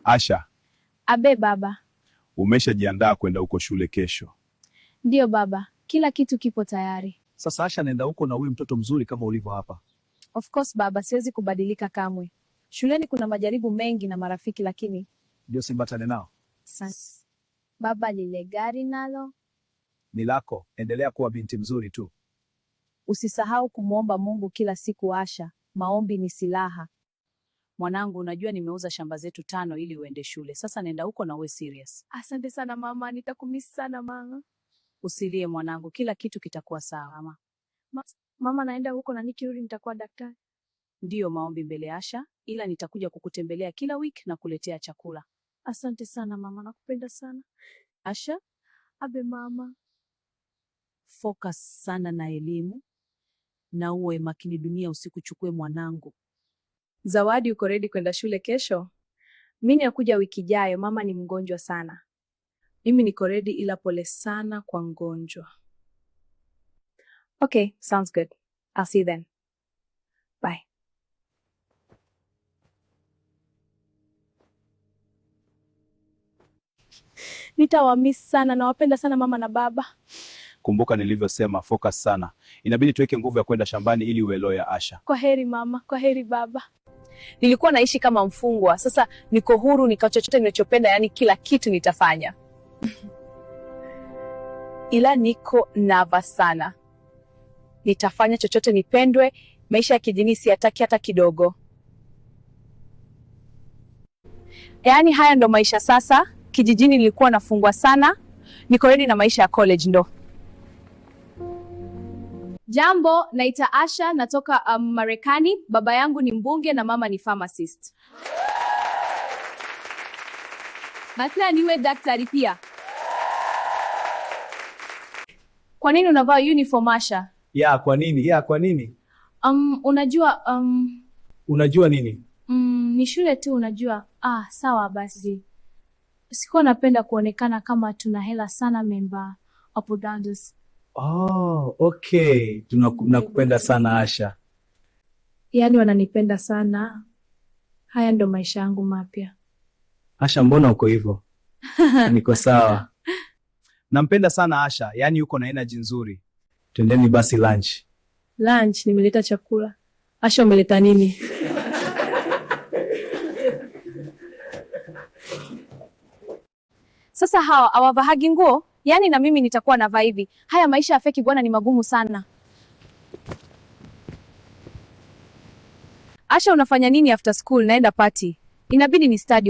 Asha, Abe baba. Umeshajiandaa kwenda huko shule kesho? Ndiyo baba, kila kitu kipo tayari. Sasa Asha, nenda huko na huyu mtoto mzuri kama ulivyo hapa. Of course baba, siwezi kubadilika kamwe. Shuleni kuna majaribu mengi na marafiki, lakini Ndio simbatane nao. Sasa baba, lile gari nalo Ni lako. Endelea kuwa binti mzuri tu. Usisahau kumwomba Mungu kila siku Asha, maombi ni silaha. Mwanangu, unajua nimeuza shamba zetu 5 ili uende shule. Sasa nenda huko na uwe serious. Asante sana mama, nitakumiss sana mama. Usilie mwanangu, kila kitu kitakuwa sawa. Mama. Mama, naenda huko na nikirudi nitakuwa daktari. Ndiyo maombi mbele Asha, ila nitakuja kukutembelea kila week na kuletea chakula. Asante sana mama, nakupenda sana. Asha, Abe mama. Focus sana na elimu na uwe makini, dunia usikuchukue mwanangu. Zawadi, uko ready kwenda shule kesho? Mimi nakuja wiki ijayo, mama ni mgonjwa sana. Mimi niko ready ila pole sana kwa mgonjwa. Okay, sounds good. I'll see you then. Bye. Nitawamiss sana, nawapenda sana mama na baba. Kumbuka nilivyosema, focus sana. Inabidi tuweke nguvu ya kwenda shambani ili uwe lawyer Asha. Kwa heri mama, kwa heri baba. Nilikuwa naishi kama mfungwa, sasa niko huru, nika chochote ninachopenda, yani kila kitu nitafanya. Ila niko nervous sana. Nitafanya chochote nipendwe, maisha ya kijini siyataki hata kidogo. Yaani haya ndo maisha sasa. Kijijini nilikuwa nafungwa sana, niko ready na maisha ya college ndo. Jambo, naita Asha, natoka Marekani. Baba yangu ni mbunge na mama ni pharmacist. Nataka niwe daktari pia. Kwa nini unavaa uniform Asha? Ya, kwa nini? Ya, kwa nini? Unajua Unajua nini? Ni shule tu unajua. Ah, sawa basi. Sikuwa napenda kuonekana kama tuna hela sana memba Apodandus. Oh, okay. Tunakupenda sana Asha. Yaani wananipenda sana. Haya ndo maisha yangu mapya. Asha, mbona uko hivyo? Niko sawa. Nampenda sana Asha, yaani yuko na energy nzuri. Twendeni basi lunch. Lunch, nimeleta chakula. Asha, umeleta nini? Sasa hawa hawavahagi nguo, yaani na mimi nitakuwa navaa hivi. Haya maisha ya feki bwana ni magumu sana. Asha, unafanya nini after school? Naenda party. Inabidi ni study.